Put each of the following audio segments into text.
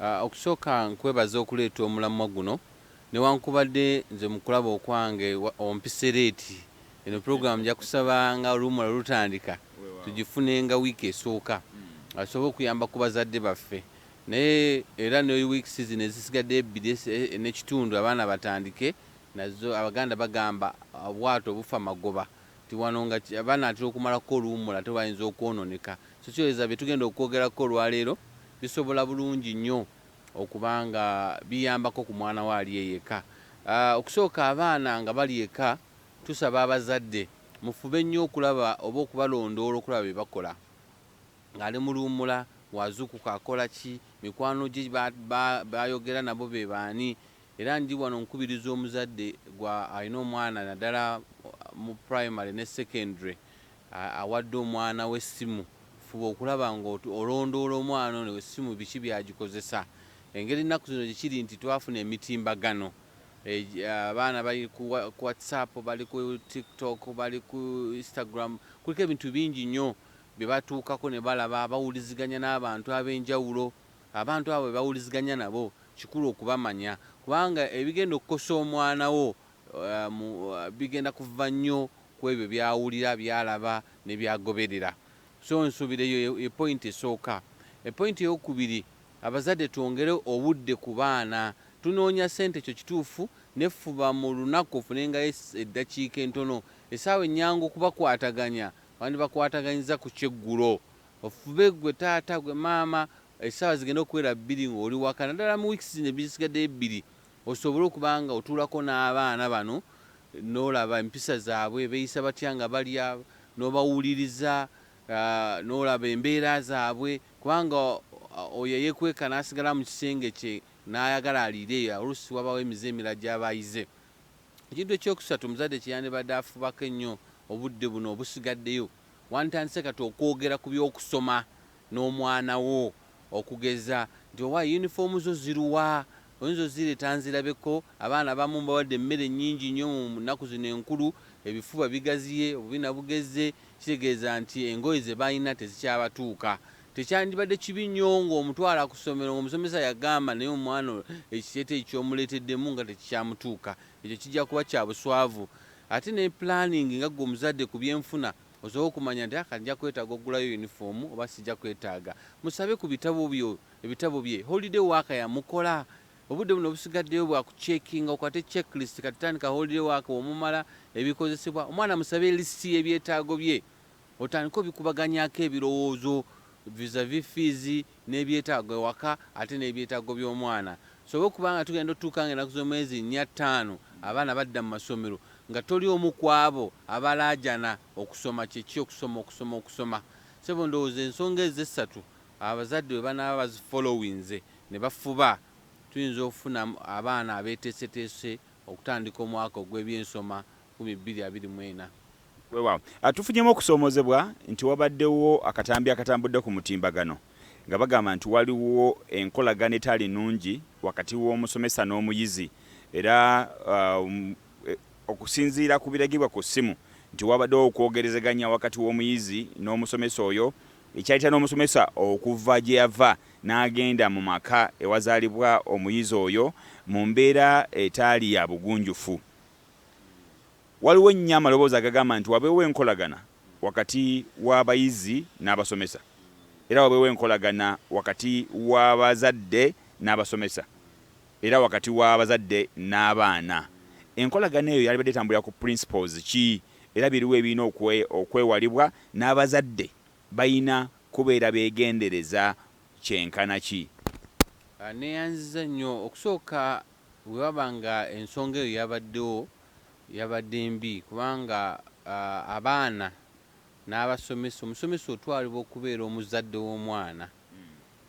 Okusooka nkwebaza okuleeta omulamwa guno, newankubadde nze mu kulaba okwange ompise late. Eno puroguramu nja kusaba nga oluwummula lutandika tugifune nga wiiki esooka, asobole okuyamba ku bazadde baffe. Naye era ne weeks zino ezisigadde ebbiri n'ekitundu abaana batandike nazo. Abaganda bagamba obwato bufa magoba, nti wano nga abaana atera okumalako oluwummula ate bayinza okwononeka. So kitegeeza bye tugenda okwogerako olwaleero bisobola bulungi nnyo okuba nga biyambako ku mwana we ali eyeka. Okusooka, abaana nga bali eka, tusaba abazadde mufube nnyo okulaba oba okubalondoola, okulaba bye bakola ng'ali mu luwummula. Wazuukuka akola ki? Mikwano gye bayogera nabo be baani? Era ndi wano nkubiriza omuzadde gwa alina omwana, naddala mu primary ne secondary, awadde omwana w'essimu, fuba okulaba nga olondoola omwana ono, essimu biki byagikozesa. Engeri ennaku zino gyekiri nti twafuna emitimbagano, abaana bali ku WhatsApp, bali ku TikTok, bali ku Instagram, kuliko ebintu bingi nnyo bye batuukako ne balaba, bawuliziganya n'abantu ab'enjawulo. Abantu abo be bawuliziganya nabo kikulu okubamanya, kubanga ebigenda okukosa omwana wo bigenda kuva nnyo ku ebyo byawulira, byalaba ne byagoberera. So nsuubira eyo ye point esooka. E point eyokubiri, abazadde twongere obudde ku baana. Tunoonya ssente, ekyo kituufu, nefuba mu lunaku ofunengayo eddakiika entono. Essaawa ennyangu okubakwataganya, wandibakwataganyiza ku kyeggulo. Ofube gwe taata, gwe maama, essaawa zigenda okuwera 2 ng'oli waka, naddala mu weeks zino ebisigaddeyo 2, osobole okuba nga otuulako n'abaana bano n'olaba empisa zaabwe, beeyisa batya nga balya, n'obawuliriza, n'olaba embeera zaabwe, kubanga oyo eyeekweka n'asigala mu kisenge kye n'ayagala aliire eyo, oluusi wabawo emize emirala gy'aba ayize. Ekintu ekyokusatu omuzadde kyeyandibadde afubako ennyo, obudde buno obusigaddeyo, wantandise kati okwogera ku by'okusoma n'omwana wo, okugeza nti, "Owa yunifoomu zo ziruwa? Oyinza ozireeta nzirabeko?" Abaana abamu bawadde emmere nnyingi nnyo mu nnaku zino enkulu, ebifuba bigaziye, obubina bugezze, kitegeeza nti engoye ze balina tezikyabatuuka. Tekyandibadde kibi nnyo ng'omutwala ku ssomero ng'omusomesa yagamba, naye omwana ekiteeteeyi ky'omuleeteddemu nga tekikyamutuuka. Ekyo kijja kuba kya buswavu. Ate ne planning nga ggwe omuzadde ku byenfuna, osobola okumanya nti aka nja kwetaaga okugulayo yunifoomu oba sijja kwetaaga. Musabe ku bitabo byo, ebitabo bye, holiday work yamukola. Obudde buno obusigaddeyo bwakucheckinga, okwate checklist. Kati tandika holiday work, omumala ebikozesebwa. Omwana musabe lisiti y'ebyetaago bye, otandike obikubaganyako ebirowoozo vis-a-vis fees n'ebyetaago ewaka, ate n'ebyetaago by'omwana. Sobe okubanga tugenda otuuka nga ennaku z'omwezi 4, 5 abaana badda mu masomero, nga toli omu ku abo abalaajana okusoma kyeki, okusoma, okusoma, okusoma. Sebo, ndowooza ensonga ezo essatu abazadde bwe banaaba bazifollowinze ne bafuba, tuyinza okufuna abaana abeeteeseteese okutandika omwaka ogw'ebyensoma 2024. Weewaawo. Tufunyemu okusoomozebwa nti wabaddewo akatambi akatambudde ku mutimbagano nga bagamba nti waliwo enkolagana etaali nnungi wakati w'omusomesa n'omuyizi, era okusinziira ku biragibwa ku ssimu nti wabaddewo okwogerezeganya wakati w'omuyizi n'omusomesa oyo, ekyayita n'omusomesa okuva gye yava n'agenda mu maka ewazaalibwa omuyizi oyo mu mbeera etaali ya bugunjufu. Waliwo ennyo amaloboozi agagamba nti wabeewo enkolagana wakati w'abayizi n'abasomesa, era wabeewo enkolagana wakati w'abazadde n'abasomesa, era wakati w'abazadde n'abaana. Enkolagana eyo yalibadde etambulira ku principles ki, era biriwo ebirina okwewalibwa, n'abazadde balina kubeera beegendereza kyenkana ki? Neeyanziza nnyo. Okusooka, bwe waba nga ensonga eyo yabaddewo, yabadde mbi, kubanga abaana n'abasomesa, omusomesa otwalibwa okubeera omuzadde w'omwana.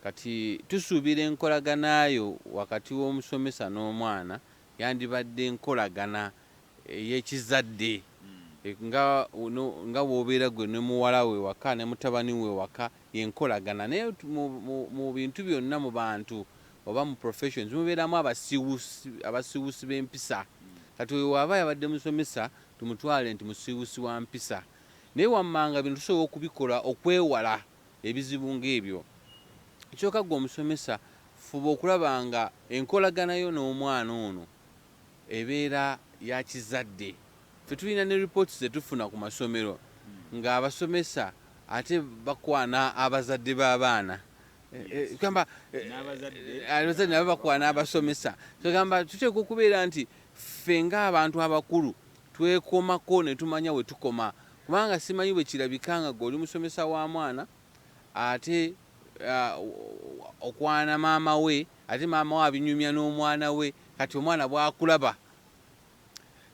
Kati tusuubira enkolaganayo wakati w'omusomesa n'omwana yandibadde enkolagana ey'ekizadde, nga bw'obeera gwe ne muwala we waka ne mutabani we waka, yenkolagana. Naye mu bintu byonna, mu bantu oba mu professions, mubeeramu abasiiwuusi b'empisa. Kati oyo waaba yabadde musomesa, tumutwale nti musiiwuusi wa mpisa. Naye wammanga bino tusobola okubikola okwewala ebizibu ng'ebyo. Ekyoka, gwe omusomesa, fuba okulaba ng'obeera Fuba okulaba nga enkolagana yo n'omwana ono ebeera ya kizadde. Ffe tulina ne reports zetufuna ku masomero ng'abasomesa ate bakwana abazadde b'abaana. Gamba abazadde nabo bakwana abasomesa. Tugamba tuteekwa okubeera nti ffe ng'abantu abakulu twekomako ne tumanya we tukoma, kubanga simanyi bwe kirabika nga gwe oli musomesa wa mwana ate okwana maama we, ate maama we abinyumya n'omwana we. Kati omwana bw'akulaba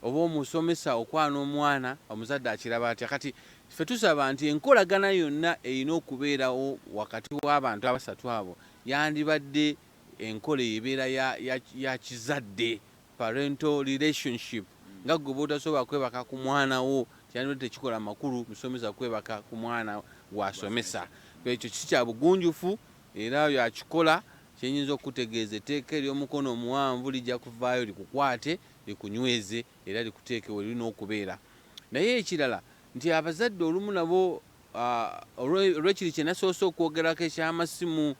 oba omusomesa okwana omwana, omuzadde akiraba atya? Kati ffe tusaba nti enkolagana yonna erina okubeerawo wakati w'abantu abasatu abo yandibadde enkola ebeera ya kizadde, parental relationship. Nga gwe bw'otasobola kwebaka ku mwana wo, kyandibadde tekikola makulu musomesa kwebaka ku mwana gw'asomesa. Ekyo si kya bugunjufu, era oyo akikola kyenyinza okutegeeza, etteeka ery'omukono omuwanvu lijja kuvaayo likukwate, likunyweze, era likuteeke we lirina okubeera. Naye ekirala nti abazadde olumu nabo, olw'ekiri kye nasoose okwogerako eky'amasimu,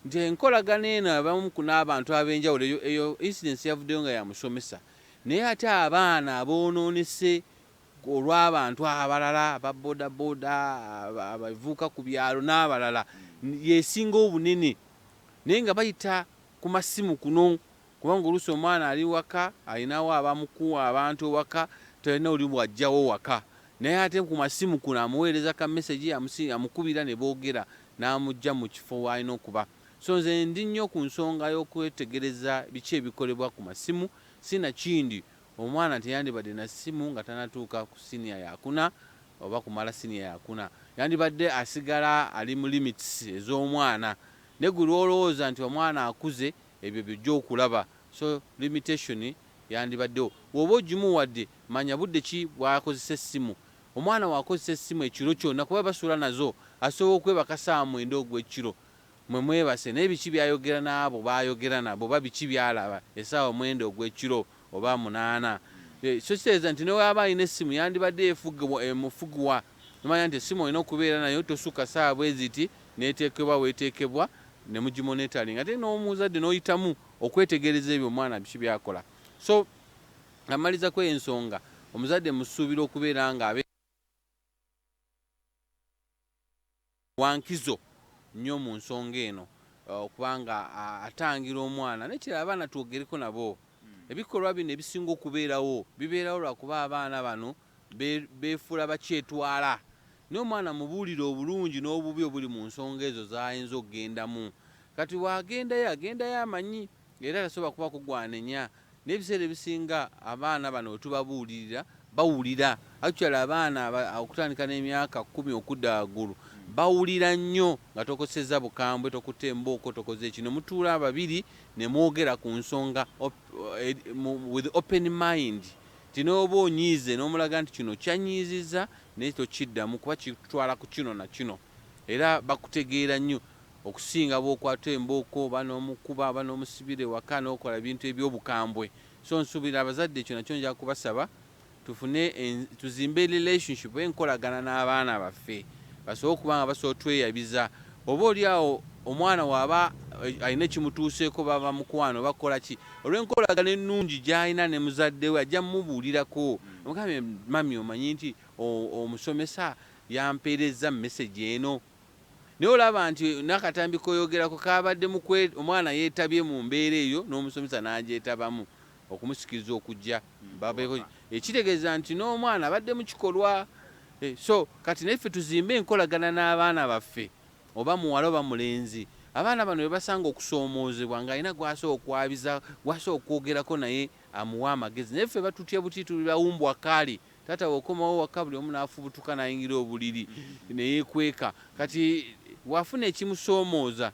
nti enkolagana eno abamu n'abantu ab'enjawulo, eyo incidence yavuddeyo nga ya musomesa, naye ate abaana aboonoonese olw'abantu abalala aba bodaboda, abavuuka ku byalo n'abalala, yesinga obunene, naye nga bayita ku masimu kuno, kubanga oluusi omwana ali waka alinawo abamukuwa abantu ewaka, talina oli bw'ajjawo waka, naye ate ku masimu kuno amuweereza ka message, amukubira ne boogera n'amujja mu kifo w'alina okuba. So nze ndi nnyo ku nsonga y'okwetegereza biki ebikolebwa ku masimu. Sinakindi omwana teyandibadde na ssimu nga tanatuuka ku siniya yakuna oba kumala siniya yakuna, yandibadde asigala ali mu limits ez'omwana. Ne gwe lwolowooza nti omwana akuze, ebyo byojja okulaba. So limitation yandibaddewo. Bw'oba ogimuwadde, manya budde ki bw'akozesa essimu. Omwana wakozesa essimu ekiro kyonna, kuba basula nazo, asobola okwebaka ssaawa 9 ogw'ekiro mwe mwebase, naye biki byayogera n'abo bayogera nabo, oba biki byalaba essaawa 9 ogw'ekiro oba 8? So kitegeeza nti newaba alina essimu yandibadde emufugibwa. Nomanya nti essimu olina okubeera nayo tosukka ssaawa bwe ziti, neeteekebwa weeteekebwa ne mugimonitoring, ate n'omuzadde n'oyitamu okwetegereza ebyo omwana biki byakola. So amaliza ku ensonga, omuzadde musuubira okubeera nga abe wankizo nnyo mu nsonga eno, okubanga atangira omwana. Nekirala, abaana twogereko nabo. Ebikolwa bino ebisinga okubeerawo bibeerawo lwakuba abaana bano beefuula bakyetwala, naye omwana mubuulire obulungi n'obubi obuli mu nsonga ezo z'ayinza okugendamu. Kati bw'agendayo, agendayo amanyi, era tasobola kuba kugwanenya. Naye ebiseera ebisinga abaana bano we tubabuulirira bawulira. Actually abaana okutandika n'emyaka 10 okudda waggulu bawulira nnyo nga tokoseza bukambwe, tokutte embooko, tokoze kino. Mutuula babiri ne mwogera ku nsonga with open mind, nti n'oba onyiize n'omulaga nti kino kyanyiizizza, naye tokiddamu kuba kitwala ku kino na kino, era bakutegeera nnyo okusinga bw'okwata embooko oba n'omukuba oba n'omusibira ewaka n'okola ebintu eby'obukambwe. So nsuubira abazadde ekyo nakyo nja kubasaba tufune, tuzimbe relationship, enkolagana n'abaana baffe, basobole okuba nga basobola otweyabiza. Oba oli awo omwana waaba alina ekimutuuseeko, baba mukwano, bakola ki, olw'enkolagana ennungi gy'alina ne muzadde we, ajja mumubuulirako, omugambe, "Mummy, omanyi nti omusomesa yampeerezza message eno?" Naye olaba nti n'akatambi koyogerako kabadde omwana yeetabye mu mbeera eyo n'omusomesa n'agyetabamu okumusikiriza okujja babeeko. Ekitegeeza nti n'omwana abadde mu kikolwa. So kati naye ffe tuzimbe enkolagana n'abaana baffe, oba muwala oba mulenzi. Abaana bano bwe basanga okusoomoozebwa ng'alina gw'asobola okwabiza, gw'asobola okwogerako naye amuwa amagezi. Naye ffe batutya buti, tuli bawumbwa kaali taata bw'okomawo waka buli omu n'afubutuka n'ayingira obuliri ne yeekweka. Kati bw'afuna ekimusoomooza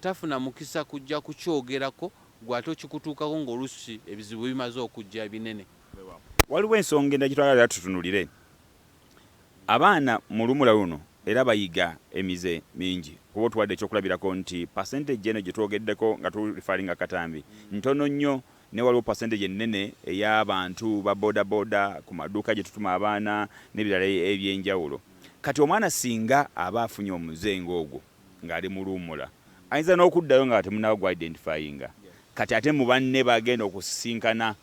tafuna mukisa kujja kukyogerako, gwe ate okikutuukako ng'oluusi ebizibu bimaze okujja ebinene. Waliwo ensonga endala gyetwagala tutunulire. Abaana mu lumula luno era bayiga emize mingi, kuba otuwadde ekyokulabirako nti percentage eno gye twogeddeko nga tureferringa katambi ntono nnyo, naye waliwo percentage ennene ey'abantu ba bodaboda ku maduuka gye tutuma abaana n'ebirala ebyenjawulo. Kati omwana singa aba afunye omuze ng'ogwo ng'ali mu luwummula, Ayinza n'okuddayo nga temunaba gwa identifyinga. Kati ate mu banne bagenda okusisinkana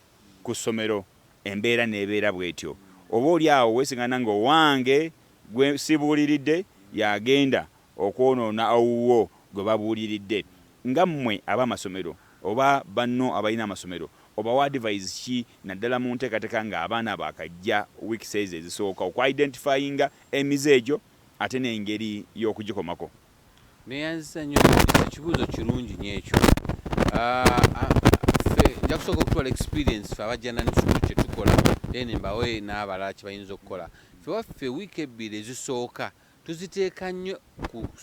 ku ssomero, embeera n'ebeera bw'etyo. Oba oli awo weesingana nga owange gwe sibuuliridde y'agenda okwonoona owuwo gwe babuuliridde. Nga mmwe ab'amasomero oba banno abalina amasomero, obawa advice ki naddala mu nteekateeka ng'abaana baakajja weeks ezo ezisooka okwa-identifyinga emize egyo ate n'engeri y'okugikomako? Neyanzisa nnyo, ekibuuzo kirungi nnyo ekyo. Ffe nja kusooka okutwala experience ffe aba Janan School kye tukola, then mbawe n'abalala kye bayinza okukola. Ffe waffe wiiki 2 ezisooka tuziteeka nnyo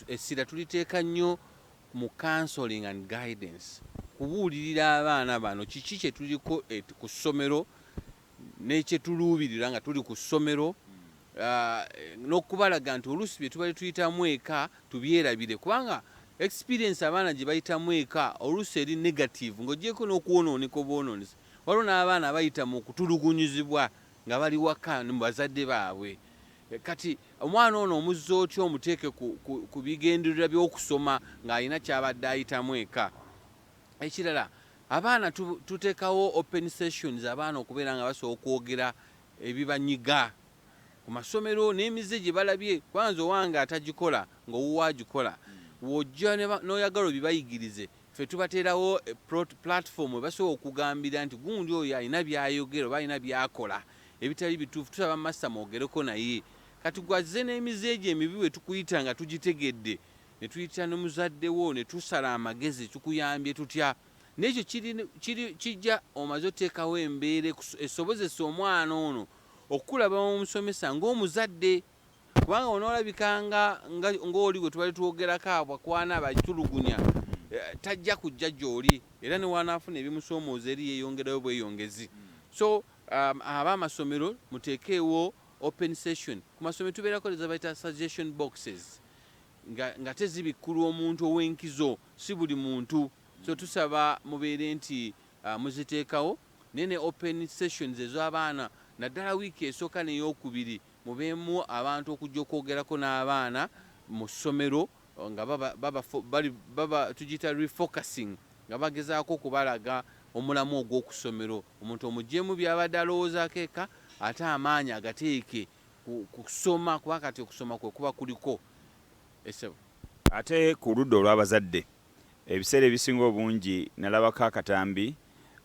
essira tuliteeka nnyo mu counseling and guidance, kubuulirira abaana bano kiki kye tuliko ku ssomero n'ekyetuluubirira nga tuli ku ssomero, n'okubalaga nti oluusi bye tubadde tuyitamu eka tubyerabire, kubanga experience abaana gye bayitamu eka oluusi eri negative, ng'ogyeko n'okwonooneka obwonoonesi, waliwo n'abaana abayita mu kutulugunyizibwa nga bali waka mu bazadde baabwe. Kati omwana ono omuzza otya omuteeke ku bigendererwa by'okusoma ng'alina ky'abadde ayitamu eka? Ekirala, abaana tuteekawo open sessions, abaana okubeera nga basobola okwogera ebibanyiga ku masomero n'emize gye balabye, kubanga nze owange atagikola ng'owuwo agikola, w'ojja n'oyagala obibayigirize, ffe tubateerawo platform we basobola okugambira nti gundi oyo alina by'ayogera oba alina by'akola ebitali bituufu, tusaba master mwogereko naye. Kati gwazze n'emize egyo emibi, bwe tukuyita nga tugitegedde, ne tuyita ne muzadde wo ne tusala amagezi tukuyambye tutya. N'ekyo kijja omaze oteekawo embeera esobozesa omwana ono okulaba omusomesa ng'omuzadde, kubanga onoolabika ng'oli gwe tubali twogerako abakwana abakitulugunya, tajja kujja gy'oli, era ne wanaafuna ebimusoomooza eri yeeyongerayo bweyongezi. So ab'amasomero muteekeewo open session. Ku masomero tubeerako ze bayita suggestion boxes, nga tezibikkulwa omuntu ow'enkizo, si buli muntu. So tusaba mubeere nti muziteekawo, naye ne open sessions ez'abaana, naddala wiiki esooka n'eyokubiri, mubeemu abantu okujja okwogerako n'abaana mu ssomero nga baba tugiyita refocusing, nga bagezaako okubalaga omulamu ogw'okusomero, omuntu omugyemu byabadde alowoozaako eka, ate amaanyi agateeke ku kusoma, kuba kati okusoma kwe kuba kuliko esebo. Ate ku ludda olw'abazadde, ebiseera ebisinga obungi nalabako akatambi,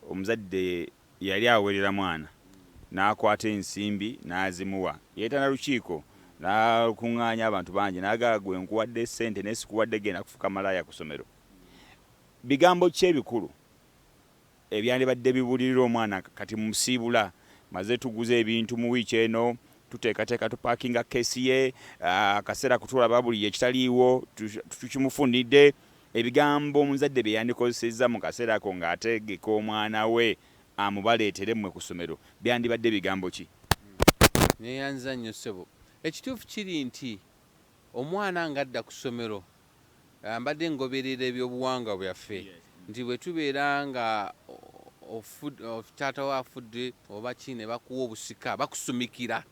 omuzadde yali awerera mwana n'akwata ensimbi n'azimuwa, yeeta na lukiiko n'akuŋŋaanya abantu bangi n'agamba, "Gwe nkuwadde ssente naye sikuwadde genda kufuka malaaya ku ssomero." Bigambo ki ebikulu ebyandibadde bibuulirira omwana kati musiibula, maze tuguze ebintu mu wiiki eno, tuteekateeka, tupaakinga case ye, akaseera kutulaba buli ekitaliiwo tukimufunidde, ebigambo omuzadde bye yandikozesezza mu kaseera ako ng'ategeka omwana we amubaleetere mmwe ku ssomero byandibadde bigambo ki? Neyanza nnyo, ssebo. Ekituufu kiri nti omwana ng'adda ku ssomero, mbadde ngoberera ebyobuwangwa bwaffe nti bwe tubeera nga taata we afudde oba ki, ne bakuwa obusika, bakusumikira,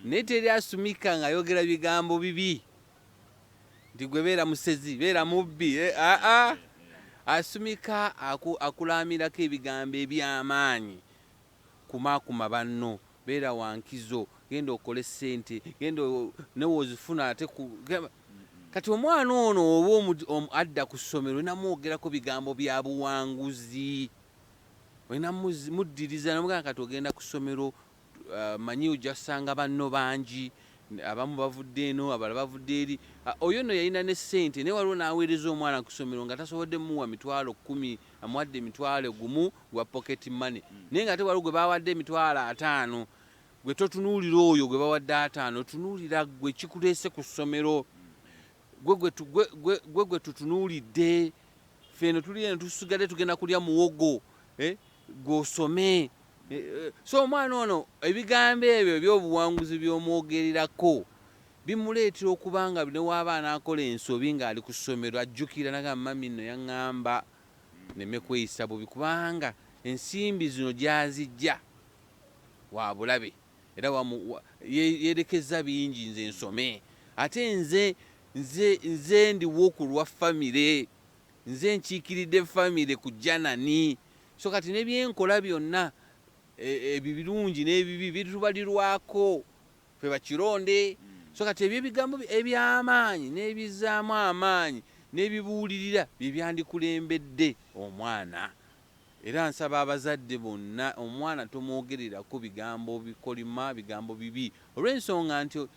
naye teri asumika ng'ayogera bigambo bibi nti gwe beera musezi, beera mubbi, aa asumika akulaamirako ebigambo eby'amaanyi: kumaakuma banno, beera wankizo, genda okole ssente, genda newoozifuna ate kati omwana ono oba adda ku ssomero, olina bigambo bya buwanguzi, olina muddiriza namugamba, "Kati ogenda ku ssomero, manyi ojja kusanga banno bangi, abamu bavudde eno, abalala bavudde eri." Oyo nno yalina ne ssente, naye waliwo n'aweereza omwana ku ssomero nga tasobodde muwa 100,000, amuwadde 10,000 gwa pocket money, naye nga ate waliwo gwe bawadde 50,000. Gwe totunuulira oyo gwe bawadde 50, tunuulira gwe kikuleese ku ssomero. Gwe tutunuulidde ffe eno tuli eno tusigadde tugenda kulya muwogo, gw'osome. So omwana ono ebigambo ebyo ebyobuwanguzi by'omwogererako bimuleetera okuba nga ne waaba anaakola ensobi ng'ali ku ssomero, ajjukira nagamba, "Mami nno yaŋŋamba neme kweyisa bubi, kubanga ensimbi zino gyazijja wa bulabe, era yerekeza bingi, nze nsome." Ate nze Nze ndiwo ku lwa famire, nze nkiikiridde famire ku Janani. So kati nebyenkola byonna, ebirungi n'ebibi bitubalirwako fe bakironde. So kati ebyo ebigambo eby'amaanyi n'ebizaamu amaanyi n'ebibuulirira bye byandikulembedde omwana. Era nsaba abazadde bonna, omwana tomwogererako bigambo bikolima, bigambo bibi, olw'ensonga nti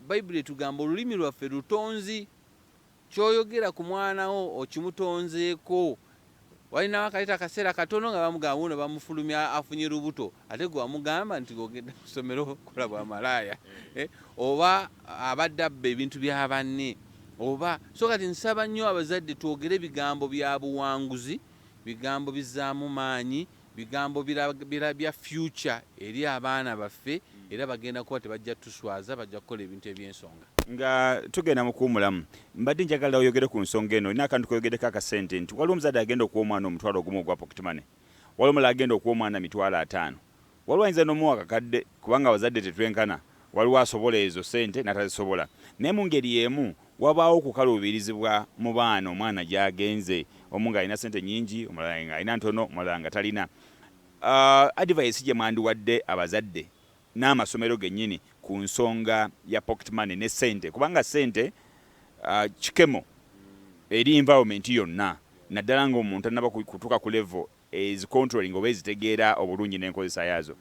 Bayibuli etugamba olulimi lwaffe lutonzi. Kyoyogera ku mwana wo okimutonzeeko. Walinawo akayita akaseera katono nga bamugamba wuno bamufulumya afunye lubuto, ate gwe wamugamba nti ogenda ku ssomero kola bwa malaaya, oba abadde abba ebintu bya banne oba. So kati nsaba nnyo abazadde twogere ebigambo bya buwanguzi, bigambo bizaamu maanyi, bigambo bya future eri abaana baffe, era bagenda kuba tebajja tuswaza, bajja kukola ebintu eby'ensonga. Nga tugenda mu kuwumulamu, mbadde njagala oyogere ku nsonga eno. Olina akantu koyogeddeko akasente nti waliwo omuzadde agenda okuwa omwana 10,000 ogwa pocket money, waliwo omulala agenda okuwa omwana 50,000, waliwo ayinza n'omuwa kakadde, kubanga abazadde tetwenkana. Waliwo asobola ezo sente n'atazisobola. Naye mu ngeri y'emu wabaawo okukaluubirizibwa mu baana, omwana gy'agenze, omu ng'alina sente nnyingi, omulala ng'alina ntono, omulala nga talina. Advice gye mwandiwadde abazadde n'amasomero gennyini ku nsonga ya pocket money ne sente, kubanga sente kikemo eri environment yonna, naddala ng'omuntu annaba kutuuka ku level ezicontrolling oba ezitegeera obulungi n'enkozesa yaazo?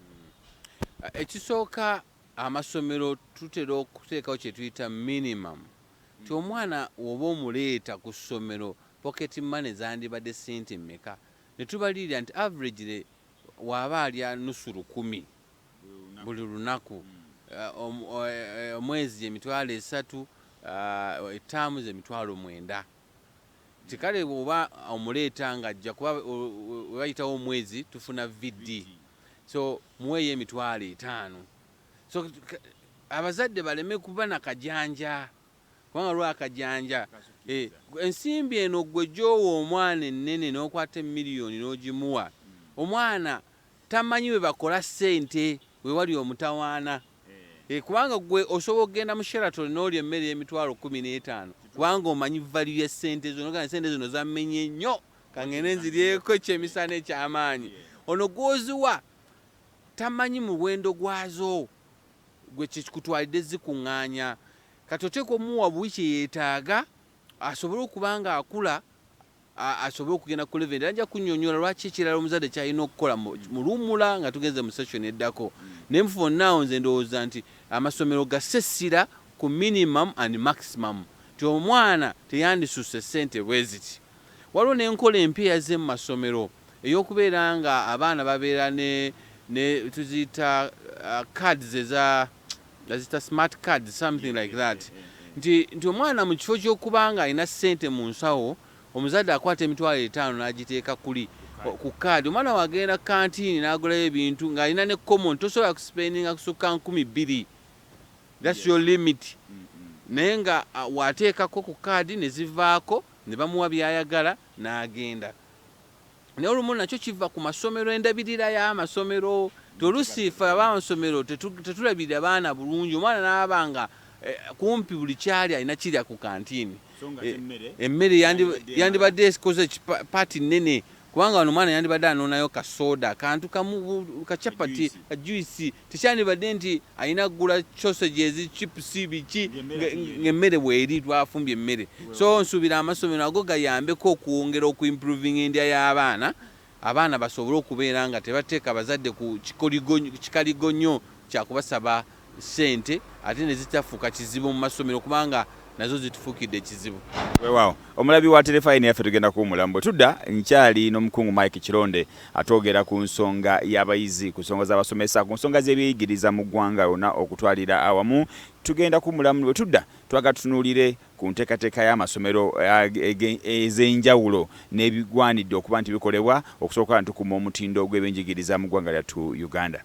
Ekisooka, amasomero tutera okuteekawo kye tuyita minimum, nti omwana woba omuleeta ku ssomero, pocket money zandibadde sente mmeka? Ne tubalirira nti average waaba alya nusu lukumi buli lunaku, omwezi 30,000, ettaamu ze 90,000. Nti kale oba omuleeta ng'ajja kuba weyitawo omwezi tufuna VD, so muweeyo 50,000. So abazadde baleme kuba nakajanja, kubanga lwakajanja ensimbi eno gwe gy'owa omwana ennene n'okwata emiliyoni n'ogimuwa omwana, tamanyi bwe bakola ssente, we wali omutawaana. Kubanga gwe osobola okugenda mu Sheraton n'olya emmere y'emitwalo 15, kubanga omanyi value y'essente zo, nogamba sente zino zammenye nnyo, kangende nziryeko ekyemisana ekyamaanyi. Ono gwoziwa tamanyi muwendo gwazo, gwe kyekikutwalidde zikuŋŋaanya. Kati oteekwa omuwa buwi kye yeetaaga asobole okuba nga akula, asobole okugenda ku level endala. Nja kunnyonnyola lwaki ekirala omuzadde kyalina okukola mu luwummula nga tugenze mu session eddako. Naye fonna awo nze ndowooza nti amasomero gasse essira ku minimum and maximum, nti omwana teyandisusse ssente bwe ziti. Waliwo n'enkola empya eyazze mu masomero ey'okubeera nga abaana babeera ne tuziyita cards eza baziyita smart cards, something like that, nti omwana mu kifo ky'okuba nga alina ssente mu nsawo, omuzadde akwata 50,000 n'agiteeka kuli ku kaadi. Omwana wagenda kantiini n'agulayo ebintu ng'alina ne common, tosobola kuspendinga kusukka 2,000, that's your limit. Naye nga wateekako ku kaadi ne zivaako ne bamuwa byayagala n'agenda. Naye olumu nakyo kiva ku masomero, endabirira y'amasomero. Toluusi ffe abamasomero tetulabirira baana bulungi. Omwana n'aba nga kumpi buli kyali alina kirya ku kantiini. Emmere yandibadde ekoze paati nnene, kubanga wano omwana yandibadde anoonayo kasoda, kantu kamu, kacapati, kajuice. Tekyandibadde nti alina kugula sausages, chips, biki, ng'emmere bweri twafumbye emmere. So nsuubira amasomero ago gayambeko okwongera okuimproving endya y'abaana, abaana basobole okubeera nga tebateeka abazadde ku kikaligo nnyo kyakubasaba ssente, ate ne zitafuuka kizibu mu masomero, kubanga nazo zitufuukidde ekizibu. Weewaawo, omulabi wa terefayini yaffe, tugenda kuwumulamu. Bwe tudda, nkyali n'omukungu Mike Kironde atwogera ku nsonga y'abayizi, ku nsonga z'abasomesa, ku nsonga z'ebyeyigiriza mu ggwanga yonna okutwalira awamu. Tugenda kuwumulamu. Bwe tudda, twagala tutunuulire ku nteekateeka y'amasomero ez'enjawulo n'ebigwanidde okuba nti bikolebwa okusobola okuba nti tukuuma omutindo gw'ebyenjigiriza mu ggwanga lyattu Uganda.